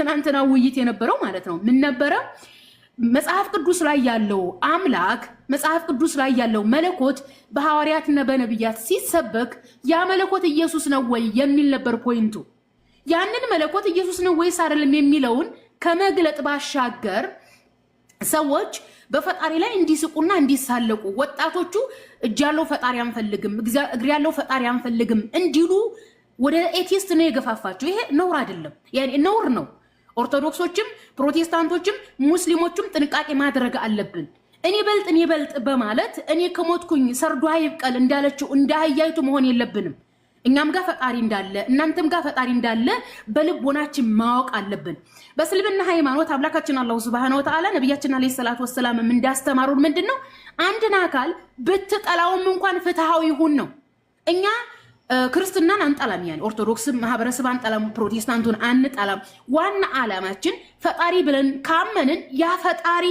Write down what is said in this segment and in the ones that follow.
የትናንትና ውይይት የነበረው ማለት ነው ምን ነበረ? መጽሐፍ ቅዱስ ላይ ያለው አምላክ፣ መጽሐፍ ቅዱስ ላይ ያለው መለኮት በሐዋርያትና በነቢያት ሲሰበክ ያ መለኮት ኢየሱስ ነው ወይ የሚል ነበር point ኡ። ያንን መለኮት ኢየሱስ ነው ወይስ አይደለም የሚለውን ከመግለጥ ባሻገር ሰዎች በፈጣሪ ላይ እንዲስቁና እንዲሳለቁ፣ ወጣቶቹ እጅ ያለው ፈጣሪ አንፈልግም፣ እግር ያለው ፈጣሪ አንፈልግም እንዲሉ ወደ atheist ነው የገፋፋቸው። ይሄ ነውር አይደለም፣ ያኔ ነውር ነው። ኦርቶዶክሶችም ፕሮቴስታንቶችም ሙስሊሞችም ጥንቃቄ ማድረግ አለብን። እኔ በልጥ እኔ በልጥ በማለት እኔ ከሞትኩኝ ሰርዶ አይብቀል እንዳለችው እንደ አህያይቱ መሆን የለብንም። እኛም ጋር ፈጣሪ እንዳለ እናንተም ጋር ፈጣሪ እንዳለ በልቦናችን ማወቅ አለብን። በእስልምና ሃይማኖት አምላካችን አላሁ ሱብሃነሁ ወተዓላ ነቢያችን ዓለይሂ ሰላቱ ወሰላምም እንዳስተማሩን ምንድን ነው? አንድን አካል ብትጠላውም እንኳን ፍትሃዊ ይሁን ነው። እኛ ክርስትናን አንጠላም፣ ያን ኦርቶዶክስ ማህበረሰብ አንጠላም፣ ፕሮቴስታንቱን አንጠላም። ዋና ዓላማችን ፈጣሪ ብለን ካመንን ያ ፈጣሪ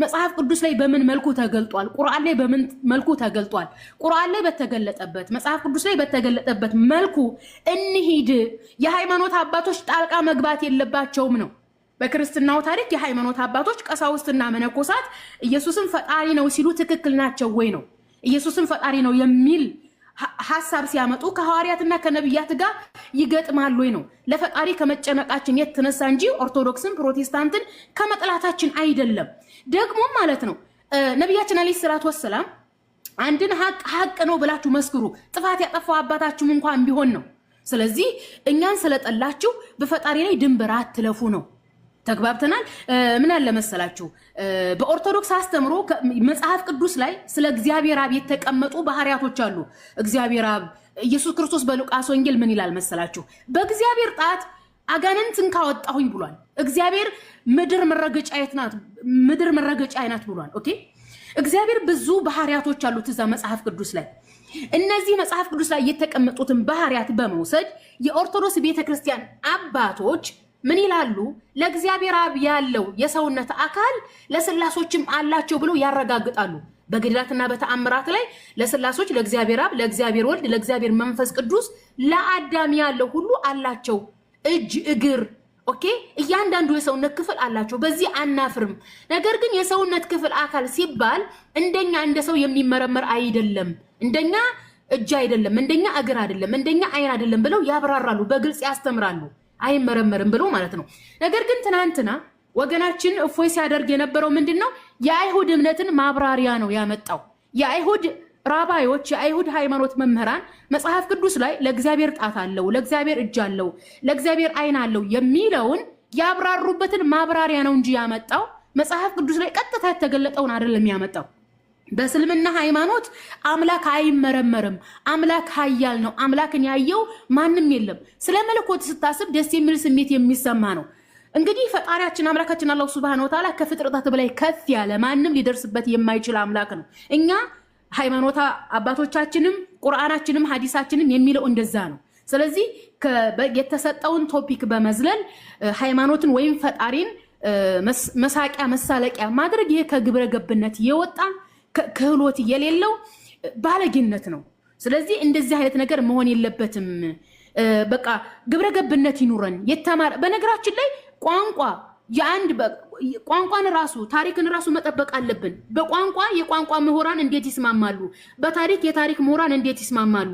መጽሐፍ ቅዱስ ላይ በምን መልኩ ተገልጧል፣ ቁርአን ላይ በምን መልኩ ተገልጧል፣ ቁርአን ላይ በተገለጠበት መጽሐፍ ቅዱስ ላይ በተገለጠበት መልኩ እንሂድ። የሃይማኖት አባቶች ጣልቃ መግባት የለባቸውም ነው። በክርስትናው ታሪክ የሃይማኖት አባቶች ቀሳውስትና መነኮሳት ኢየሱስን ፈጣሪ ነው ሲሉ ትክክል ናቸው ወይ ነው። ኢየሱስን ፈጣሪ ነው የሚል ሀሳብ ሲያመጡ ከሐዋርያትና ከነቢያት ጋር ይገጥማል ወይ ነው። ለፈጣሪ ከመጨነቃችን የተነሳ እንጂ ኦርቶዶክስን ፕሮቴስታንትን ከመጥላታችን አይደለም። ደግሞ ማለት ነው ነቢያችን ዓለይሂ ሰላቱ ወሰላም አንድን ሀቅ ሀቅ ነው ብላችሁ መስክሩ፣ ጥፋት ያጠፋው አባታችሁም እንኳን ቢሆን ነው። ስለዚህ እኛን ስለጠላችሁ በፈጣሪ ላይ ድንበር አትለፉ ነው። ተግባብተናል። ምን አለ መሰላችሁ፣ በኦርቶዶክስ አስተምሮ መጽሐፍ ቅዱስ ላይ ስለ እግዚአብሔር አብ የተቀመጡ ባህሪያቶች አሉ። እግዚአብሔር አብ ኢየሱስ ክርስቶስ በሉቃስ ወንጌል ምን ይላል መሰላችሁ? በእግዚአብሔር ጣት አጋንንትን ካወጣሁኝ ብሏል። እግዚአብሔር ምድር መረገጫ ናት፣ ምድር መረገጫ ናት ብሏል። Okay፣ እግዚአብሔር ብዙ ባህሪያቶች አሉት እዛ መጽሐፍ ቅዱስ ላይ። እነዚህ መጽሐፍ ቅዱስ ላይ የተቀመጡትን ባህሪያት በመውሰድ የኦርቶዶክስ ቤተክርስቲያን አባቶች ምን ይላሉ? ለእግዚአብሔር አብ ያለው የሰውነት አካል ለስላሶችም አላቸው ብለው ያረጋግጣሉ። በገድላትና በተአምራት ላይ ለስላሶች፣ ለእግዚአብሔር አብ፣ ለእግዚአብሔር ወልድ፣ ለእግዚአብሔር መንፈስ ቅዱስ፣ ለአዳም ያለው ሁሉ አላቸው። እጅ፣ እግር፣ okay፣ እያንዳንዱ የሰውነት ክፍል አላቸው። በዚህ አናፍርም። ነገር ግን የሰውነት ክፍል አካል ሲባል እንደኛ እንደ ሰው የሚመረመር አይደለም። እንደኛ እጅ አይደለም፣ እንደኛ እግር አይደለም፣ እንደኛ አይን አይደለም ብለው ያብራራሉ፣ በግልጽ ያስተምራሉ። አይመረመርም ብለው ማለት ነው። ነገር ግን ትናንትና ወገናችን እፎይ ሲያደርግ የነበረው ምንድን ነው? የአይሁድ እምነትን ማብራሪያ ነው ያመጣው። የአይሁድ ራባዮች፣ የአይሁድ ሃይማኖት መምህራን መጽሐፍ ቅዱስ ላይ ለእግዚአብሔር ጣት አለው፣ ለእግዚአብሔር እጅ አለው፣ ለእግዚአብሔር አይን አለው የሚለውን ያብራሩበትን ማብራሪያ ነው እንጂ ያመጣው መጽሐፍ ቅዱስ ላይ ቀጥታ የተገለጠውን አይደለም ያመጣው። በእስልምና ሃይማኖት አምላክ አይመረመርም። አምላክ ኃያል ነው። አምላክን ያየው ማንም የለም። ስለ መለኮት ስታስብ ደስ የሚል ስሜት የሚሰማ ነው። እንግዲህ ፈጣሪያችን አምላካችን አላሁ ሱብሃነሁ ወተዓላ ከፍጥረታት በላይ ከፍ ያለ ማንም ሊደርስበት የማይችል አምላክ ነው። እኛ ሃይማኖታ አባቶቻችንም ቁርአናችንም ሀዲሳችንም የሚለው እንደዛ ነው። ስለዚህ የተሰጠውን topic በመዝለል ሃይማኖትን ወይም ፈጣሪን መሳቂያ መሳለቂያ ማድረግ ይሄ ከግብረ ገብነት የወጣ ክህሎት የሌለው ባለጌነት ነው። ስለዚህ እንደዚህ አይነት ነገር መሆን የለበትም። በቃ ግብረ ገብነት ይኑረን። የተማረ በነገራችን ላይ ቋንቋ የአንድ ቋንቋን ራሱ ታሪክን ራሱ መጠበቅ አለብን። በቋንቋ የቋንቋ ምሁራን እንዴት ይስማማሉ? በታሪክ የታሪክ ምሁራን እንዴት ይስማማሉ?